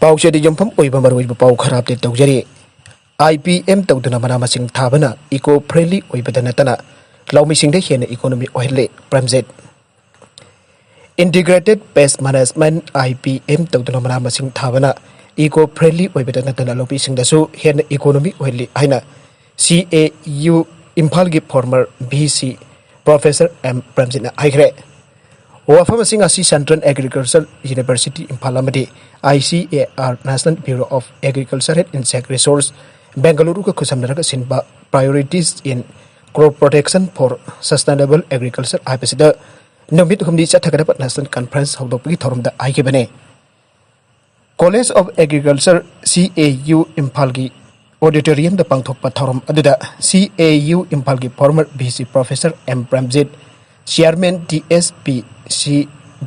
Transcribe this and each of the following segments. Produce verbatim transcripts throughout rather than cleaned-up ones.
ꯄꯥꯎꯆꯦꯗ ꯌꯨꯝꯐꯝ ꯑꯣꯏꯕ ꯃꯔꯨꯑꯣꯏꯕ ꯄꯥꯎ ꯈꯔ ꯑꯞꯗꯦꯠ ꯇꯧꯖꯔꯤ꯫ ꯑꯥꯏ ꯄꯤ ꯑꯦꯝ ꯇꯧꯗꯨꯅ ꯃꯅꯥ ꯃꯁꯤꯡ ꯊꯥꯕꯅ ꯏꯀꯣ ꯐ꯭ꯔꯦꯟꯂꯤ ꯑꯣꯏꯕꯗ ꯅꯠꯇꯅ ꯂꯧꯃꯤꯁꯤꯡꯗ ꯍꯦꯟꯅ ꯏꯀꯣꯅꯣꯃꯤ ꯑꯣꯏꯍꯜꯂꯦ, Premjit. Integrated Pest Management, I P M, ꯇꯧꯗꯨꯅ ꯃꯅꯥ ꯃꯁꯤꯡ ꯊꯥꯕꯅ ꯏꯀꯣ ꯐ꯭ꯔꯦꯟꯂꯤ ꯑꯣꯏꯕꯗ ꯅꯠꯇꯅ ꯂꯧꯃꯤꯁꯤꯡꯗꯁꯨ ꯍꯦꯟꯅ ꯏꯀꯣꯅꯣꯃꯤ ꯑꯣꯏꯍꯜꯂꯤ ꯍꯥꯏꯅ ꯁꯤ ꯑꯦ ꯌꯨ ꯏꯝꯐꯥꯜꯒꯤ former V C professor M ꯄ꯭ꯔꯦꯝꯖꯤꯠꯅ ꯍꯥꯏꯈ꯭ꯔꯦ꯫ ꯋꯥꯐꯝ ꯑꯁꯤ ꯉꯁꯤ Central Agriculture University ꯏꯝꯐꯥꯜ ꯑꯃꯗꯤ ꯑꯥꯏ C A R, National Bureau of Agriculture and Insect Resource, ꯕꯦꯡꯒꯂꯨꯔꯨꯒ ꯈꯨꯠꯁꯝꯅꯔꯒ ꯁꯤꯟꯕ Priorities in Crop Protection for Sustainable Agriculture ꯍꯥꯏꯕꯁꯤꯗ ꯅꯨꯃꯤꯠ ꯍꯨꯝꯅꯤ ꯆꯠꯊꯒꯗꯕ National Conference ꯍꯧꯗꯣꯛꯄꯒꯤ ꯊꯧꯔꯝꯗ ꯍꯥꯏꯈꯤꯕꯅꯤ꯫ College of Agriculture, ꯁꯤ ꯑꯦ ꯌꯨ ꯏꯝꯐꯥꯜꯒꯤ auditoriumꯗ ꯄꯥꯡꯊꯣꯛꯄ ꯊꯧꯔꯝ ꯑꯗꯨꯗ ꯁꯤ ꯑꯦ ꯌꯨ ꯏꯝꯐꯥꯜꯒꯤ former V C professor M Premjit, chairman D S P C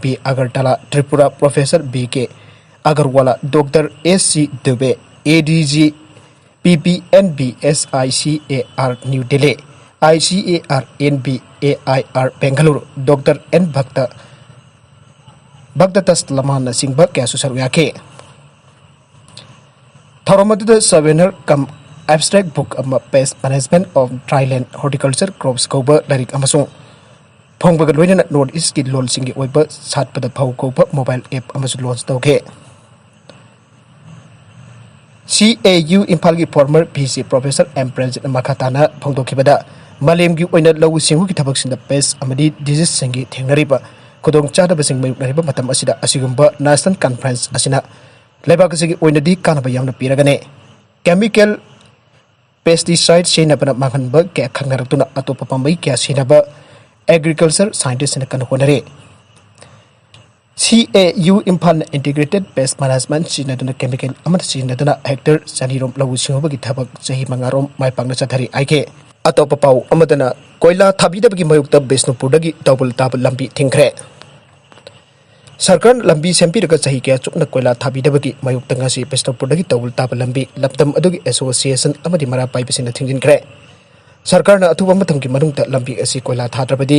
B Agartala Tripura professor B K Agarwala, doctor S C Dubey, A D G P P N B S I C A R new Delhi, I C A R N B A I R Bengaluru, doctor N Bhakta, Bhakta ꯇꯁ ꯂꯃꯥꯟꯅꯆꯤꯡꯕ ꯀꯌꯥꯁꯨ ꯁꯔꯨꯛ ꯌꯥꯈꯤ꯫ ꯊꯧꯔꯝ ꯑꯗꯨꯗ souvenir cum abstract book ꯑꯃ Pest Management of Dryland Horticulture Crops ꯀꯧꯕ ꯂꯥꯏꯔꯤꯛ ꯑꯃꯁꯨꯡ ꯐꯣꯡꯕꯒ ꯂꯣꯏꯅꯅ North Eastꯀꯤ ꯂꯣꯟꯁꯤꯡꯒꯤ ꯑꯣꯏꯕ ꯁꯥꯠꯄꯗ ꯐꯧ ꯀꯧꯕ mobile app ꯑꯃꯁꯨ launch ꯇꯧꯈꯤ꯫ ꯁꯤ ꯑꯦ ꯌꯨ ꯏꯝꯐꯥꯜꯒꯤ former V C professor M ꯄ꯭ꯔꯦꯝꯖꯤꯠꯅ ꯃꯈꯥ ꯇꯥꯅ ꯐꯣꯡꯗꯣꯛꯈꯤꯕꯗ, ꯃꯥꯂꯦꯝꯒꯤ ꯑꯣꯏꯅ ꯂꯧꯎ ꯁꯤꯡꯎꯒꯤ ꯊꯕꯛꯁꯤꯡꯗ pest ꯑꯃꯗꯤ diseaseꯁꯤꯡꯒꯤ ꯊꯦꯡꯅꯔꯤꯕ ꯈꯨꯗꯣꯡꯆꯥꯗꯕꯁꯤꯡ ꯃꯥꯌꯣꯛꯅꯔꯤꯕ ꯃꯇꯝ ꯑꯁꯤꯗ ꯑꯁꯤꯒꯨꯝꯕ National Conference ꯑꯁꯤꯅ ꯂꯩꯕꯥꯛ ꯑꯁꯤꯒꯤ ꯑꯣꯏꯅꯗꯤ ꯀꯥꯟꯅꯕ ꯌꯥꯝꯅ ꯄꯤꯔꯒꯅꯤ꯫ Chemical pesticide ꯁꯤꯖꯤꯟꯅꯕꯅ ꯃꯥꯡꯍꯟꯕ ꯀꯌꯥ ꯈꯪꯅꯔꯛꯇꯨꯅ ꯑꯇꯣꯞꯄ ꯄꯥꯝꯕꯩ ꯀꯌꯥ ꯁꯤꯖꯤꯟꯅꯕ agriculture scientistꯁꯤꯡꯅ ꯀꯟꯅ ꯍꯣꯠꯅꯔꯤ꯫ ꯁꯤ A U ꯏꯝꯐꯥꯜꯅ Integrated Pest Management ꯁꯤꯖꯤꯟꯅꯗꯨꯅ chemical ꯑꯃꯠꯇ ꯁꯤꯖꯤꯟꯅꯗꯅ hectare ꯆꯅꯤꯔꯣꯝ ꯂꯧꯎ ꯁꯤꯡꯎꯕꯒꯤ ꯊꯕꯛ ꯆꯍꯤ ꯃꯉꯥꯔꯣꯝ ꯃꯥꯏ ꯄꯥꯛꯅ ꯆꯠꯊꯔꯤ ꯍꯥꯏꯈꯤ꯫ ꯑꯇꯣꯞꯄ ꯄꯥꯎ ꯑꯃꯗꯅ ꯀꯣꯏꯂꯥ ꯊꯥꯕꯤꯗꯕꯒꯤ ꯃꯥꯌꯣꯛꯇ ꯕꯤꯁꯅꯨꯄꯨꯔꯗꯒꯤ ꯇꯧꯕꯜ ꯇꯥꯕ ꯂꯝꯕꯤ ꯊꯤꯡꯈ꯭ꯔꯦ꯫ ꯁꯔꯀꯥꯔꯅ ꯂꯝꯕꯤ ꯁꯦꯝꯕꯤꯔꯒ ꯆꯍꯤ ꯀꯌꯥ ꯆꯨꯞꯅ ꯀꯣꯏꯂꯥ ꯊꯥꯕꯤꯗꯕꯒꯤ ꯃꯥꯌꯣꯛꯇ ꯉꯁꯤ ꯕꯤꯁꯅꯨꯄꯨꯔꯗꯒꯤ ꯇꯧꯕꯜ ꯇꯥꯕ ꯂꯝꯕꯤ ꯂꯝꯗꯝ ꯑꯗꯨꯒꯤ association ꯑꯃꯗꯤ ꯃꯔꯥ ꯄꯥꯏꯕꯁꯤꯡꯅ ꯊꯤꯡꯖꯤꯟꯈ꯭ꯔꯦ꯫ ꯁꯔꯀꯥꯔꯅ ꯑꯊꯨꯕ ꯃꯇꯝꯒꯤ ꯃꯅꯨꯡꯗ ꯂꯝꯕꯤ ꯑꯁꯤ ꯀꯣꯏꯂꯥ ꯊꯥꯗ꯭ꯔꯕꯗꯤ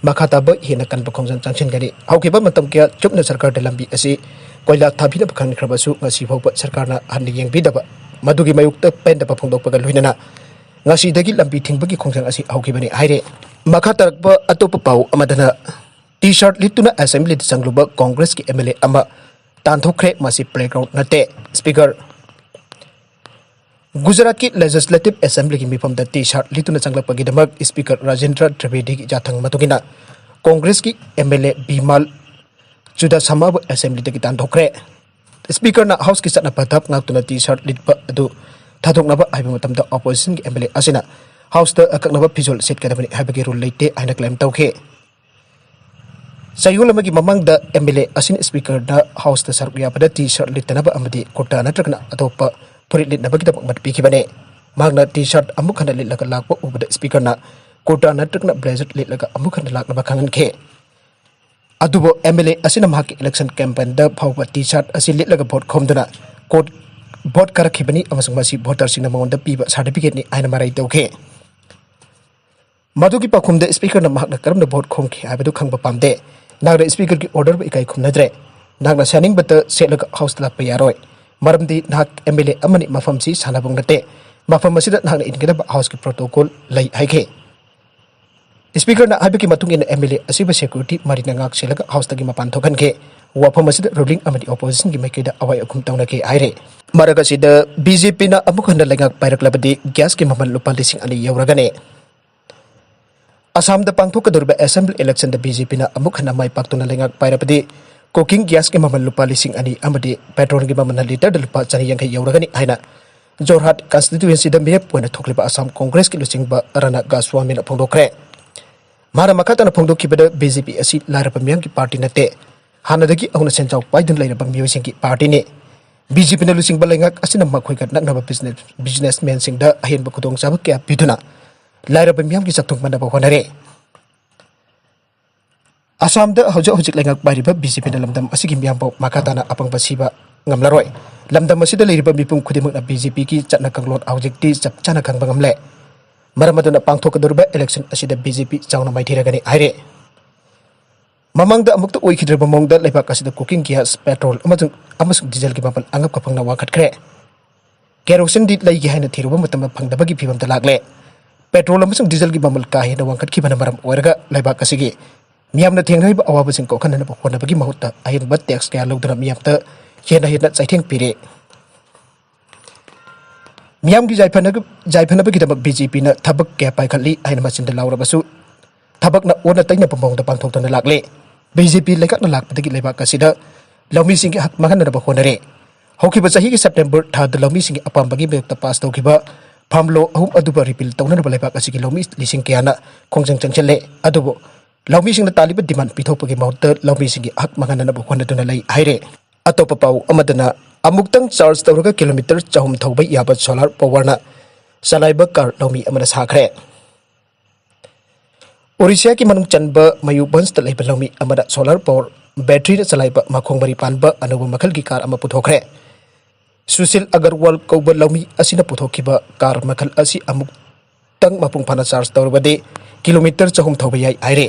ꯃꯈꯥ ꯇꯥꯕ ꯍꯦꯟꯅ ꯀꯟꯕ ꯈꯣꯡꯖꯪ ꯆꯪꯁꯤꯟꯒꯅꯤ꯫ ꯍꯧꯈꯤꯕ ꯃꯇꯝ ꯀꯌꯥ ꯆꯨꯞꯅ ꯁꯔꯀꯥꯔꯗ ꯂꯝꯕꯤ ꯑꯁꯤ ꯀꯣꯏꯂꯥ ꯊꯥꯕꯤꯅꯕ ꯈꯟꯈ꯭ꯔꯕꯁꯨ ꯉꯁꯤ ꯐꯥꯎꯕ ꯁꯔꯀꯥꯔꯅ ꯍꯟꯅ ꯌꯦꯡꯕꯤꯗꯕ, ꯃꯗꯨꯒꯤ ꯃꯥꯌꯣꯛꯇ ꯄꯦꯟꯗꯕ ꯐꯣꯡꯗꯣꯛꯄꯒ ꯂꯣꯏꯅꯅ ꯉꯁꯤꯗꯒꯤ ꯂꯝꯕꯤ ꯊꯤꯡꯕꯒꯤ ꯈꯣꯡꯖꯪ ꯑꯁꯤ ꯍꯧꯈꯤꯕꯅꯤ ꯍꯥꯏꯔꯦ꯫ ꯃꯈꯥ ꯇꯥꯔꯛꯄ ꯑꯇꯣꯞꯄ ꯄꯥꯎ ꯑꯃꯗꯅ, ꯇꯤ ꯁꯥꯔꯠ ꯂꯤꯠꯇꯨꯅ ꯑꯦꯁꯦꯝꯕ꯭ꯂꯤꯗ ꯆꯪꯂꯨꯕ ꯀꯣꯡꯒ꯭ꯔꯦꯁꯀꯤ ꯑꯦꯝ ꯑꯦꯜ ꯑꯦ ꯑꯃ ꯇꯥꯟꯊꯣꯛꯈ꯭ꯔꯦ꯫ ꯃꯁꯤ ꯄ꯭ꯂꯦꯒ꯭ꯔꯥꯎꯟ ꯅꯠꯇꯦ꯫ ꯁ꯭ꯄꯤꯀꯔ, ꯒꯨꯖꯔꯥꯠꯀꯤ ꯂꯦꯖꯤꯁꯂꯦꯇꯤꯚ ꯑꯦꯁꯦꯝꯕ꯭ꯂꯤꯒꯤ ꯃꯤꯐꯝꯗ ꯇꯤ ꯁꯥꯔꯠ ꯂꯤꯠꯇꯨꯅ ꯆꯪꯂꯛꯄꯒꯤꯗꯃꯛ ꯁ꯭ꯄꯤꯀꯔ ꯔꯥꯖꯦꯟꯗ꯭ꯔ ꯇ꯭ꯔꯤꯕꯦꯗꯤꯒꯤ ꯌꯥꯊꯪ ꯃꯇꯨꯡ ꯏꯟꯅ ꯀꯣꯡꯒ꯭ꯔꯦꯁꯀꯤ ꯑꯦꯝ ꯑꯦꯜ ꯑꯦ ꯕꯤꯃꯥꯜ ꯆꯨꯗꯥꯁꯥꯃꯥꯕꯨ ꯑꯦꯁꯦꯝꯕ꯭ꯂꯤꯗꯒꯤ ꯇꯥꯟꯊꯣꯛꯈ꯭ꯔꯦ꯫ ꯁ꯭ꯄꯤꯀꯔꯅ ꯍꯥꯎꯁꯀꯤ ꯆꯠꯅ ꯄꯊꯥꯞ ꯉꯥꯛꯇꯨꯅ ꯇꯤ ꯁꯥꯔꯠ ꯂꯤꯠꯄ ꯑꯗꯨ ꯊꯥꯗꯣꯛꯅꯕ ꯍꯥꯏꯕ ꯃꯇꯝꯗ ꯑꯣꯄꯣꯖꯤꯁꯟꯒꯤ ꯑꯦꯝ ꯑꯦꯜ ꯑꯦ ꯑꯁꯤꯅ ꯍꯥꯎꯁꯇ ꯑꯀꯛꯅꯕ ꯐꯤꯖꯣꯜ ꯁꯦꯠꯀꯗꯕꯅꯤ ꯍꯥꯏꯕꯒꯤ ꯔꯨꯜ ꯂꯩꯇꯦ ꯍꯥꯏꯅ ꯀ꯭ꯂꯦꯝ ꯇꯧꯈꯤ꯫ ꯆꯌꯣꯜ ꯑꯃꯒꯤ ꯃꯃꯥꯡꯗ ꯑꯦꯝ ꯑꯦꯜ ꯑꯦ ꯑꯁꯤꯅ ꯁ꯭ꯄꯤꯀꯔꯗ ꯍꯥꯎꯁꯇ ꯁꯔꯨꯛ ꯌꯥꯕꯗ ꯇꯤ ꯁꯥꯔꯠ ꯂꯤꯠꯇꯅꯕ ꯑꯃꯗꯤ ꯀꯨꯔꯇꯥ ꯅꯠꯇ꯭ꯔꯒꯅ ꯑꯇꯣꯞꯄ ꯐꯨꯔꯤꯠ ꯂꯤꯠꯅꯕꯒꯤꯗꯃꯛ ꯃꯠ ꯄꯤꯈꯤꯕꯅꯤ꯫ ꯃꯍꯥꯛꯅ ꯇꯤ ꯁꯥꯔꯠ ꯑꯃꯨꯛ ꯍꯟꯅ ꯂꯤꯠꯂꯒ ꯂꯥꯛꯄ ꯎꯕꯗ ꯁ꯭ꯄꯤꯀꯔꯅ ꯀꯨꯔꯇꯥ ꯅꯠꯇ꯭ꯔꯒꯅ ꯕ꯭ꯂꯦꯖꯔ ꯂꯤꯠꯂꯒ ꯑꯃꯨꯛ ꯍꯟꯅ ꯂꯥꯛꯅꯕ ꯈꯪꯍꯟꯈꯤ꯫ ꯑꯗꯨꯕꯨ ꯑꯦꯝ ꯑꯦꯜ ꯑꯦ ꯑꯁꯤꯅ ꯃꯍꯥꯛꯀꯤ ꯏꯂꯦꯛꯁꯟ ꯀꯦꯝꯄꯦꯟꯗ ꯐꯥꯎꯕ ꯇꯤ ꯁꯥꯔꯠ ꯑꯁꯤ ꯂꯤꯠꯂꯒ ꯚꯣꯠ ꯈꯣꯝꯗꯨꯅ ꯀꯣꯔꯠ ꯚꯣꯠ ꯀꯥꯔꯛꯈꯤꯕꯅꯤ ꯑꯃꯁꯨꯡ ꯃꯁꯤ ꯚꯣꯇꯔꯁꯤꯡꯅ ꯃꯉꯣꯟꯗ ꯄꯤꯕ ꯁꯥꯔꯇꯤꯐꯤꯀꯦꯠꯅꯤ ꯍꯥꯏꯅ ꯃꯔꯩ ꯇꯧꯈꯤ꯫ ꯃꯗꯨꯒꯤ ꯄꯥꯎꯈꯨꯝꯗ ꯁ꯭ꯄꯤꯀꯔꯅ ꯃꯍꯥꯛꯅ ꯀꯔꯝꯅ ꯚꯣꯠ ꯈꯣꯝꯈꯤ ꯍꯥꯏꯕꯗꯨ ꯈꯪꯕ ꯄꯥꯝꯗꯦ꯫ ꯅꯍꯥꯛꯅ ꯁ꯭ꯄꯤꯀꯔꯒꯤ ꯑꯣꯔꯗꯔꯕꯨ ꯏꯀꯥꯏ ꯈꯨꯝꯅꯗ꯭ꯔꯦ꯫ ꯅꯍꯥꯛꯅ ꯁꯦꯅꯤꯡꯕꯇ ꯁꯦꯠꯂꯒ ꯍꯥꯎꯁꯇ ꯂꯥꯛꯄ ꯌꯥꯔꯣꯏ, ꯃꯔꯝꯗꯤ ꯅꯍꯥꯛ ꯑꯦꯝ ꯑꯦꯜ ꯑꯦ ꯑꯃꯅꯤ꯫ ꯃꯐꯝꯁꯤ ꯁꯥꯟꯅꯕꯨꯡ ꯅꯠꯇꯦ꯫ ꯃꯐꯝ ꯑꯁꯤꯗ ꯅꯍꯥꯛꯅ ꯏꯟꯒꯗꯕ ꯍꯥꯎꯁꯀꯤ ꯄ꯭ꯔꯣꯇꯣꯀꯣꯜ ꯂꯩ ꯍꯥꯏꯈꯤ꯫ ꯁ꯭ꯄꯤꯀꯔꯅ ꯍꯥꯏꯕꯒꯤ ꯃꯇꯨꯡ ꯏꯟꯅ ꯑꯦꯝ ꯑꯦꯜ ꯑꯦ ꯑꯁꯤꯕꯨ ꯁꯦꯀ꯭ꯌꯨꯔꯤꯇꯤ ꯃꯔꯤꯅ ꯉꯥꯛ ꯁꯦꯜꯂꯒ ꯍꯥꯎꯁꯇꯒꯤ ꯃꯄꯥꯟ ꯊꯣꯛꯍꯟꯈꯤ꯫ ꯋꯥꯐꯝ ꯑꯁꯤꯗ ꯔꯨꯂꯤꯡ ꯑꯃꯗꯤ ꯑꯣꯄꯣꯖꯤꯁꯟꯒꯤ ꯃꯥꯏꯀꯩꯗ ꯑꯋꯥꯏ ꯑꯈꯨꯝ ꯇꯧꯅꯈꯤ ꯍꯥꯏꯔꯤ꯫ ꯃꯔꯛ ꯑꯁꯤꯗ ꯕꯤ ꯖꯦ ꯄꯤꯅ ꯑꯃꯨꯛ ꯍꯟꯅ ꯂꯩꯉꯥꯛ ꯄꯥꯏꯔꯛꯂꯕꯗꯤ ꯒ꯭ꯌꯥꯁꯀꯤ ꯃꯃꯜ ꯂꯨꯄꯥ ꯂꯤꯁꯤꯡ ꯑꯅꯤ ꯌꯧꯔꯒꯅꯤ꯫ ꯑꯁꯥꯝꯗ ꯄꯥꯡꯊꯣꯛꯀꯗꯧꯔꯤꯕ ꯑꯦꯁꯦꯝꯕ꯭ꯂꯤ ꯏꯂꯦꯛꯁꯟꯗ ꯕꯤ ꯖꯦ ꯄꯤꯅ ꯑꯃꯨꯛ ꯍꯟꯅ ꯃꯥꯏ ꯄꯥꯛꯇꯨꯅ ꯂꯩꯉꯥꯛ ꯄꯥꯏꯔꯕꯗꯤ ꯀꯨꯀꯤꯡ ꯒ꯭ꯌꯥꯁꯀꯤ ꯃꯃꯜ ꯂꯨꯄꯥ ꯂꯤꯁꯤꯡ ꯑꯅꯤ ꯑꯃꯗꯤ ꯄꯦꯇ꯭ꯔꯣꯜꯒꯤ ꯃꯃꯜꯅ ꯂꯤꯇꯔꯗ ꯂꯨꯄꯥ ꯆꯅꯤ ꯌꯥꯡꯈꯩ ꯌꯧꯔꯒꯅꯤ ꯍꯥꯏꯅ ꯖꯣꯔꯍꯥꯠ ꯀꯟꯁꯇꯤꯇ꯭ꯌꯨꯌꯦꯟꯁꯤꯗ ꯃꯤꯔꯦꯞ ꯑꯣꯏꯅ ꯊꯣꯛꯂꯤꯕ ꯑꯁꯥꯝ ꯀꯣꯡꯒ꯭ꯔꯦꯁꯀꯤ ꯂꯨꯆꯤꯡꯕ ꯔꯥꯅꯥ ꯒꯣꯁ꯭ꯋꯥꯃꯤꯅ ꯐꯣꯡꯗꯣꯛꯈ꯭ꯔꯦ꯫ ꯃꯍꯥꯛꯅ ꯃꯈꯥ ꯇꯥꯅ ꯐꯣꯡꯗꯣꯛꯈꯤꯕꯗ, ꯕꯤ ꯖꯦ ꯄꯤ ꯑꯁꯤ ꯂꯥꯏꯔꯕ ꯃꯤꯌꯥꯝꯒꯤ ꯄꯥꯔꯇꯤ ꯅꯠꯇꯦ꯫ ꯍꯥꯟꯅꯗꯒꯤ ꯍꯧꯅ ꯁꯦꯟꯖꯥꯎ ꯄꯥꯏꯗꯨꯅ ꯂꯩꯔꯕ ꯃꯤꯑꯣꯏꯁꯤꯡꯒꯤ ꯄꯥꯔꯇꯤꯅꯤ꯫ ꯕꯤ ꯖꯦ ꯄꯤꯅ ꯂꯨꯆꯤꯡꯕ ꯂꯩꯉꯥꯛ ꯑꯁꯤꯅ ꯃꯈꯣꯏꯒ ꯅꯛꯅꯕ ꯕꯤꯖꯤꯅꯦꯁ, ꯕꯤꯖꯤꯅꯦꯁꯃꯦꯟꯁꯤꯡꯗ ꯑꯍꯦꯟꯕ ꯈꯨꯗꯣꯡꯆꯥꯕ ꯀꯌꯥ ꯄꯤꯗꯨꯅ ꯂꯥꯏꯔꯕ ꯃꯤꯌꯥꯝꯒꯤ ꯆꯥꯛꯊꯨꯡ ꯃꯥꯟꯅꯕ ꯍꯣꯠꯅꯔꯦ꯫ ꯑꯁꯥꯝꯗ ꯍꯧꯖꯤꯛ ꯍꯧꯖꯤꯛ ꯂꯩꯉꯥꯛ ꯄꯥꯏꯔꯤꯕ ꯕꯤ ꯖꯦ ꯄꯤꯅ ꯂꯝꯗꯝ ꯑꯁꯤꯒꯤ ꯃꯤꯌꯥꯝꯕꯨ ꯃꯈꯥ ꯇꯥꯅ ꯑꯄꯪꯕ ꯁꯤꯕ ꯉꯝꯂꯔꯣꯏ꯫ ꯂꯝꯗꯝ ꯑꯁꯤꯗ ꯂꯩꯔꯤꯕ ꯃꯤꯄꯨꯝ ꯈꯨꯗꯤꯡꯃꯛꯅ ꯕꯤ ꯖꯦ ꯄꯤꯒꯤ ꯆꯠꯅ ꯀꯥꯡꯂꯣꯟ ꯍꯧꯖꯤꯛꯇꯤ ꯆꯞ ꯆꯥꯅ ꯈꯪꯕ ꯉꯝꯂꯦ꯫ ꯃꯔꯝ ꯑꯗꯨꯅ ꯄꯥꯡꯊꯣꯛꯀꯗꯧꯔꯤꯕ ꯏꯂꯦꯛꯁꯟ ꯑꯁꯤꯗ ꯕꯤ ꯖꯦ ꯄꯤ ꯆꯥꯎꯅ ꯃꯥꯏꯊꯤꯔꯒꯅꯤ ꯍꯥꯏꯔꯤ꯫ ꯃꯃꯥꯡꯗ ꯑꯃꯨꯛꯇ ꯑꯣꯏꯈꯤꯗ꯭ꯔꯕ ꯃꯑꯣꯡꯗ ꯂꯩꯕꯥꯛ ꯑꯁꯤꯗ cooking gas, petrol ꯑꯃꯁꯨꯡ, ꯑꯃꯁꯨꯡ dieselꯒꯤ ꯃꯃꯜ ꯑꯉꯛꯄ ꯐꯪꯅ ꯋꯥꯡꯈꯠꯈ꯭ꯔꯦ꯫ Keroseneꯗꯤ ꯂꯩꯒꯦ ꯍꯥꯏꯅ ꯊꯤꯔꯨꯕ ꯃꯇꯝꯗ ꯐꯪꯗꯕꯒꯤ ꯐꯤꯕꯝꯗ ꯂꯥꯛꯂꯦ꯫ Petrol ꯑꯃꯁꯨꯡ dieselꯒꯤ ꯃꯃꯜ ꯀꯥ ꯍꯦꯟꯅ ꯋꯥꯡꯈꯠꯈꯤꯕꯅ ꯃꯔꯝ ꯑꯣꯏꯔꯒ ꯂꯩꯕꯥꯛ ꯑꯁꯤꯒꯤ ꯃꯤꯌꯥꯝꯅ ꯊꯦꯡꯅꯔꯤꯕ ꯑꯋꯥꯕꯁꯤꯡ ꯀꯣꯛꯍꯟꯅꯅꯕ ꯍꯣꯠꯅꯕꯒꯤ ꯃꯍꯨꯠꯇ ꯑꯍꯦꯟꯕ tax ꯀꯌꯥ ꯂꯧꯗꯨꯅ ꯃꯤꯌꯥꯝꯗ ꯍꯦꯟꯅ ꯍꯦꯟꯅ ꯆꯩꯊꯦꯡ ꯄꯤꯔꯦ꯫ ꯃꯤꯌꯥꯝꯒꯤ ꯌꯥꯏꯐꯅ-, ꯌꯥꯏꯐꯅꯕꯒꯤꯗꯃꯛ BJPꯅ ꯊꯕꯛ ꯀꯌꯥ ꯄꯥꯏꯈꯠꯂꯤ ꯍꯥꯏꯅ ꯃꯆꯤꯟꯗ ꯂꯥꯎꯔꯕꯁꯨ, ꯊꯕꯛꯅ ꯑꯣꯟꯅ ꯇꯩꯅꯕ ꯃꯑꯣꯡꯗ ꯄꯥꯡꯊꯣꯛꯇꯨꯅ ꯂꯥꯛꯂꯦ꯫ BJP ꯂꯩꯉꯥꯛꯅ ꯂꯥꯛꯄꯗꯒꯤ ꯂꯩꯕꯥꯛ ꯑꯁꯤꯗ ꯂꯧꯃꯤꯁꯤꯡꯒꯤ ꯍꯛ ꯃꯥꯡꯍꯟꯅꯅꯕ ꯍꯣꯠꯅꯔꯦ꯫ ꯍꯧꯈꯤꯕ ꯆꯍꯤꯒꯤ September ꯊꯥꯗ ꯂꯧꯃꯤꯁꯤꯡꯒꯤ ꯑꯄꯥꯝꯕꯒꯤ ꯃꯥꯌꯣꯛꯇ pass ꯇꯧꯈꯤꯕ farm law ꯑꯍꯨꯝ ꯑꯗꯨꯕꯨ repeal ꯇꯧꯅꯅꯕ ꯂꯩꯕꯥꯛ ꯑꯁꯤꯒꯤ ꯂꯧꯃꯤ ꯂꯤꯁꯤꯡ ꯀꯌꯥꯅ ꯈꯣꯡꯖꯪ ꯆꯪꯁꯤꯜꯂꯦ꯫ ꯑꯗꯨꯕꯨ ꯂꯧꯃꯤꯁꯤꯡꯅ ꯇꯥꯜꯂꯤꯕ demand ꯄꯤꯊꯣꯛꯄꯒꯤ ꯃꯍꯨꯠꯇ ꯂꯧꯃꯤꯁꯤꯡꯒꯤ ꯍꯛ ꯃꯥꯡꯍꯟꯅꯅꯕ ꯍꯣꯠꯅꯗꯨꯅ ꯂꯩ ꯍꯥꯏꯔꯦ꯫ ꯑꯇꯣꯞꯄ ꯄꯥꯎ ꯑꯃꯗꯅ, ꯑꯃꯨꯛꯇꯪ charge ꯇꯧꯔꯒ kilometre ꯆꯍꯨꯝ ꯊꯧꯕ ꯌꯥꯕ solar powerꯅ ꯆꯂꯥꯏꯕ car ꯂꯧꯃꯤ ꯑꯃꯅ ꯁꯥꯈ꯭ꯔꯦ꯫ ꯑꯣꯔꯤꯁꯥꯒꯤ ꯃꯅꯨꯡ ꯆꯟꯕ ꯃꯌꯨꯕꯟꯁꯇ ꯂꯩꯕ ꯂꯧꯃꯤ ꯑꯃꯅ solar power batteryꯅ ꯆꯂꯥꯏꯕ ꯃꯈꯣꯡ ꯃꯔꯤ ꯄꯥꯟꯕ ꯑꯅꯧꯕ ꯃꯈꯜꯒꯤ car ꯑꯃ ꯄꯨꯊꯣꯛꯈ꯭ꯔꯦ꯫ ꯁꯨꯁꯤꯜ ꯑꯒꯔꯋꯥꯜ ꯀꯧꯕ ꯂꯧꯃꯤ ꯑꯁꯤꯅ ꯄꯨꯊꯣꯛꯈꯤꯕ car ꯃꯈꯜ ꯑꯁꯤ ꯑꯃꯨꯛꯇꯪ ꯃꯄꯨꯡ ꯐꯥꯅ charge ꯇꯧꯔꯕꯗꯤ kilometre ꯆꯍꯨꯝ ꯊꯧꯕ ꯌꯥꯏ ꯍꯥꯏꯔꯦ꯫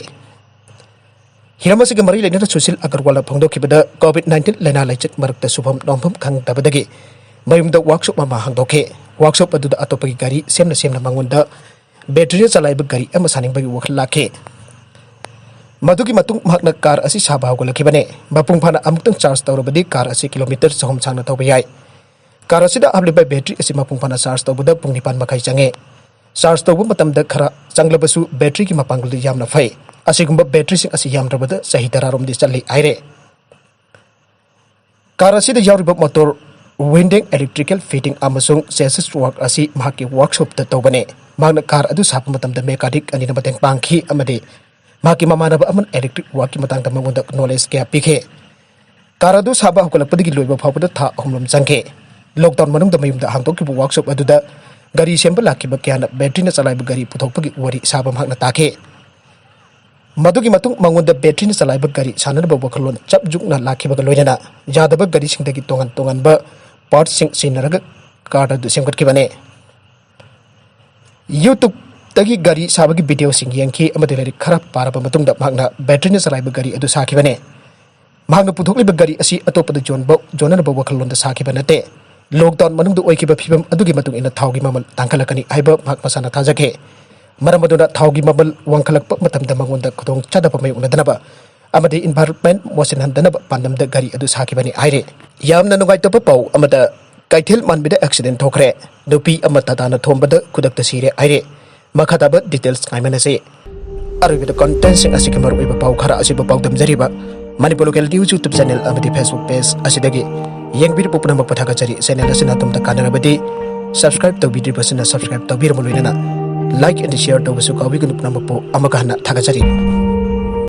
ꯍꯤꯔꯝ ꯑꯁꯤꯒ ꯃꯔꯤ ꯂꯩꯅꯅ ꯁꯨꯁꯤꯜ ꯑꯒꯔꯋꯥꯜꯅ ꯐꯣꯡꯗꯣꯛꯈꯤꯕꯗ, COVID nineteen ꯂꯥꯏꯅꯥ ꯂꯥꯏꯆꯠ ꯃꯔꯛꯇ ꯁꯨꯐꯝ ꯅꯣꯝꯐꯝ ꯈꯪꯗꯕꯗꯒꯤ ꯃꯌꯨꯝꯗ workshop ꯑꯃ ꯍꯥꯡꯗꯣꯛꯈꯤ꯫ Workshop ꯑꯗꯨꯗ ꯑꯇꯣꯞꯄꯒꯤ ꯒꯥꯔꯤ ꯁꯦꯝꯅ ꯁꯦꯝꯅ ꯃꯉꯣꯟꯗ batteryꯅ ꯆꯂꯥꯏꯕ ꯒꯥꯔꯤ ꯑꯃ ꯁꯥꯅꯤꯡꯕꯒꯤ ꯋꯥꯈꯜ ꯂꯥꯛꯈꯤ꯫ ꯃꯗꯨꯒꯤ ꯃꯇꯨꯡ ꯃꯍꯥꯛꯅ car ꯑꯁꯤ ꯁꯥꯕ ꯍꯧꯒꯠꯂꯛꯈꯤꯕꯅꯤ꯫ ꯃꯄꯨꯡ ꯐꯥꯅ ꯑꯃꯨꯛꯇꯪ charge ꯇꯧꯔꯕꯗꯤ car ꯑꯁꯤ kilometre ꯆꯍꯨꯝ ꯁꯥꯡꯅ ꯊꯧꯕ ꯌꯥꯏ꯫ Car ꯑꯁꯤꯗ ꯍꯥꯞꯂꯤꯕ battery ꯑꯁꯤ ꯃꯄꯨꯡ ꯐꯥꯅ charge ꯇꯧꯕꯗ ꯄꯨꯡ ꯅꯤꯄꯥꯟ ꯃꯈꯥꯏ ꯆꯪꯉꯤ꯫ Charge ꯇꯧꯕ ꯃꯇꯝꯗ ꯈꯔ ꯆꯪꯂꯕꯁꯨ batteryꯒꯤ ꯃꯄꯥꯡꯒꯜꯗꯤ ꯌꯥꯝꯅ ꯐꯩ꯫ ꯑꯁꯤꯒꯨꯝꯕ batteryꯁꯤꯡ ꯑꯁꯤ ꯌꯥꯝꯗ꯭ꯔꯕꯗ ꯆꯍꯤ ꯇꯔꯥꯔꯣꯝꯗꯤ ꯆꯠꯂꯤ ꯍꯥꯏꯔꯦ꯫ Car ꯑꯁꯤꯗ ꯌꯥꯎꯔꯤꯕ motor winding, electrical fitting ꯑꯃꯁꯨꯡ chassis work ꯑꯁꯤ ꯃꯍꯥꯛꯀꯤ workshopꯇ ꯇꯧꯕꯅꯤ꯫ ꯃꯍꯥꯛꯅ car ꯑꯗꯨ ꯁꯥꯕ ꯃꯇꯝꯗ mechanic ꯑꯅꯤꯅ ꯃꯇꯦꯡ ꯄꯥꯡꯈꯤ ꯑꯃꯗꯤ ꯃꯍꯥꯛꯀꯤ ꯃꯃꯥꯟꯅꯕ ꯑꯃꯅ electric workꯀꯤ ꯃꯇꯥꯡꯗ ꯃꯉꯣꯟꯗ knowledge ꯀꯌꯥ ꯄꯤꯈꯤ꯫ Car ꯑꯗꯨ ꯁꯥꯕ ꯍꯧꯒꯠꯂꯛꯄꯗꯒꯤ ꯂꯣꯏꯕ ꯐꯥꯎꯕꯗ ꯊꯥ ꯑꯍꯨꯝ ꯂꯣꯝ ꯆꯪꯈꯤ꯫ Lockdown ꯃꯅꯨꯡꯗ ꯃꯌꯨꯝꯗ ꯍꯥꯡꯗꯣꯛꯈꯤꯕ workshop ꯑꯗꯨꯗ ꯒꯥꯔꯤ ꯁꯦꯝꯕ ꯂꯥꯛꯈꯤꯕ ꯀꯌꯥꯅ batteryꯅ ꯆꯂꯥꯏꯕ ꯒꯥꯔꯤ ꯄꯨꯊꯣꯛꯄꯒꯤ ꯋꯥꯔꯤ ꯁꯥꯕ ꯃꯍꯥꯛꯅ ꯇꯥꯈꯤ꯫ ꯃꯗꯨꯒꯤ ꯃꯇꯨꯡ ꯃꯉꯣꯟꯗ batteryꯅ ꯆꯂꯥꯏꯕ ꯒꯥꯔꯤ ꯁꯥꯟꯅꯅꯕ ꯋꯥꯈꯜꯂꯣꯟ ꯆꯞ ꯌꯨꯛꯅ ꯂꯥꯛꯈꯤꯕꯒ ꯂꯣꯏꯅꯅ ꯌꯥꯗꯕ ꯒꯥꯔꯤꯁꯤꯡꯗꯒꯤ ꯇꯣꯉꯥꯟ ꯇꯣꯉꯥꯟꯕ partꯁꯤꯡ ꯁꯤꯖꯤꯟꯅꯔꯒ car ꯑꯗꯨ ꯁꯦꯝꯒꯠꯈꯤꯕꯅꯤ꯫ YouTubeꯇ ꯗꯒꯤ ꯒꯥꯔꯤ ꯁꯥꯕꯒꯤ ꯚꯤꯗꯤꯑꯣꯁꯤꯡ ꯌꯦꯡꯈꯤ ꯑꯃꯗꯤ ꯂꯥꯏꯔꯤꯛ ꯈꯔ ꯄꯥꯔꯕ ꯃꯇꯨꯡꯗ ꯃꯍꯥꯛꯅ ꯕꯦꯇ꯭ꯔꯤꯅ ꯆꯂꯥꯏꯕ ꯒꯥꯔꯤ ꯑꯗꯨ ꯁꯥꯈꯤꯕꯅꯤ꯫ ꯃꯍꯥꯛꯅ ꯄꯨꯊꯣꯛꯂꯤꯕ ꯒꯥꯔꯤ ꯑꯁꯤ ꯑꯇꯣꯞꯄꯗ ꯌꯣꯟꯕ, ꯌꯣꯟꯅꯅꯕ ꯋꯥꯈꯜꯂꯣꯟꯗ ꯁꯥꯈꯤꯕ ꯅꯠꯇꯦ꯫ ꯂꯣꯛꯗꯥꯎꯟ ꯃꯅꯨꯡꯗ ꯑꯣꯏꯈꯤꯕ ꯐꯤꯕꯝ ꯑꯗꯨꯒꯤ ꯃꯇꯨꯡ ꯏꯟꯅ ꯊꯥꯎꯒꯤ ꯃꯃꯜ ꯇꯥꯡꯈꯠꯂꯛꯀꯅꯤ ꯍꯥꯏꯕ ꯃꯍꯥꯛ ꯃꯁꯥꯅ ꯊꯥꯖꯈꯤ꯫ ꯃꯔꯝ ꯑꯗꯨꯅ ꯊꯥꯎꯒꯤ ꯃꯃꯜ ꯋꯥꯡꯈꯠꯂꯛꯄ ꯃꯇꯝꯗ ꯃꯉꯣꯟꯗ ꯈꯨꯗꯣꯡ ꯆꯥꯗꯕ ꯃꯥꯌꯣꯛꯅꯗꯅꯕ ꯑꯃꯗꯤ ꯏꯟꯚꯥꯏꯔꯣꯟꯃꯦꯟ ꯃꯣꯠꯁꯤꯟꯍꯟꯗꯅꯕ ꯄꯥꯟꯗꯝꯗ ꯒꯥꯔꯤ ꯑꯗꯨ ꯁꯥꯈꯤꯕꯅꯤ ꯍꯥꯏꯔꯤ꯫ ꯌꯥꯝꯅ ꯅꯨꯡꯉꯥꯏꯇꯕ ꯄꯥꯎ ꯑꯃꯗ, ꯀꯩꯊꯦꯜ ꯃꯥꯟꯕꯤꯗ ꯑꯦꯛꯁꯤꯗꯦꯟ ꯊꯣꯛꯈ꯭ꯔꯦ꯫ ꯅꯨꯄꯤ ꯑꯃ ꯇꯥꯇꯥꯅ ꯊꯣꯝꯕꯗ ꯈꯨꯗꯛꯇ ꯁꯤꯔꯦ ꯍꯥꯏꯔꯤ꯫ ꯃꯈꯥ ꯇꯥꯕ ꯗꯤꯇꯦꯜꯁ ꯉꯥꯏꯃꯤꯟꯅꯁꯤ꯫ ꯑꯔꯣꯏꯕꯗ ꯀꯟꯇꯦꯟꯁꯤꯡ ꯑꯁꯤꯒꯤ ꯃꯔꯨꯑꯣꯏꯕ ꯄꯥꯎ ꯈꯔ ꯑꯁꯤꯕꯨ ꯄꯥꯎꯗꯝꯖꯔꯤꯕ Manipur local news YouTube channel ꯑꯃꯗꯤ Facebook ꯄꯦꯖ ꯑꯁꯤꯗꯒꯤ ꯌꯦꯡꯕꯤꯔꯤꯕ ꯄꯨꯝꯅꯃꯛꯄꯨ ꯊꯥꯒꯠꯆꯔꯤ꯫ ꯆꯦꯅꯦꯜ ꯑꯁꯤꯅ ꯑꯗꯣꯝꯗ ꯀꯥꯟꯅꯔꯕꯗꯤ ꯁꯕꯁꯀ꯭ꯔꯥꯏꯕ ꯇꯧꯕꯤꯗ꯭ꯔꯤꯕꯁꯤꯡꯅ ꯁꯕꯁꯀ꯭ꯔꯥꯏꯕ ꯇꯧꯕꯤꯔꯕ ꯂꯣꯏꯅꯅ ꯂꯥꯏꯛ ꯑꯦꯟ ꯁꯤꯌꯔ ꯇꯧꯕꯁꯨ ꯀꯥꯎꯕꯤꯒꯅꯨ꯫ ꯄꯨꯝꯅꯃꯛꯄꯨ ꯑꯃꯨꯛꯀ ꯍꯟꯅ ꯊꯥꯒꯠꯆꯔꯤ꯫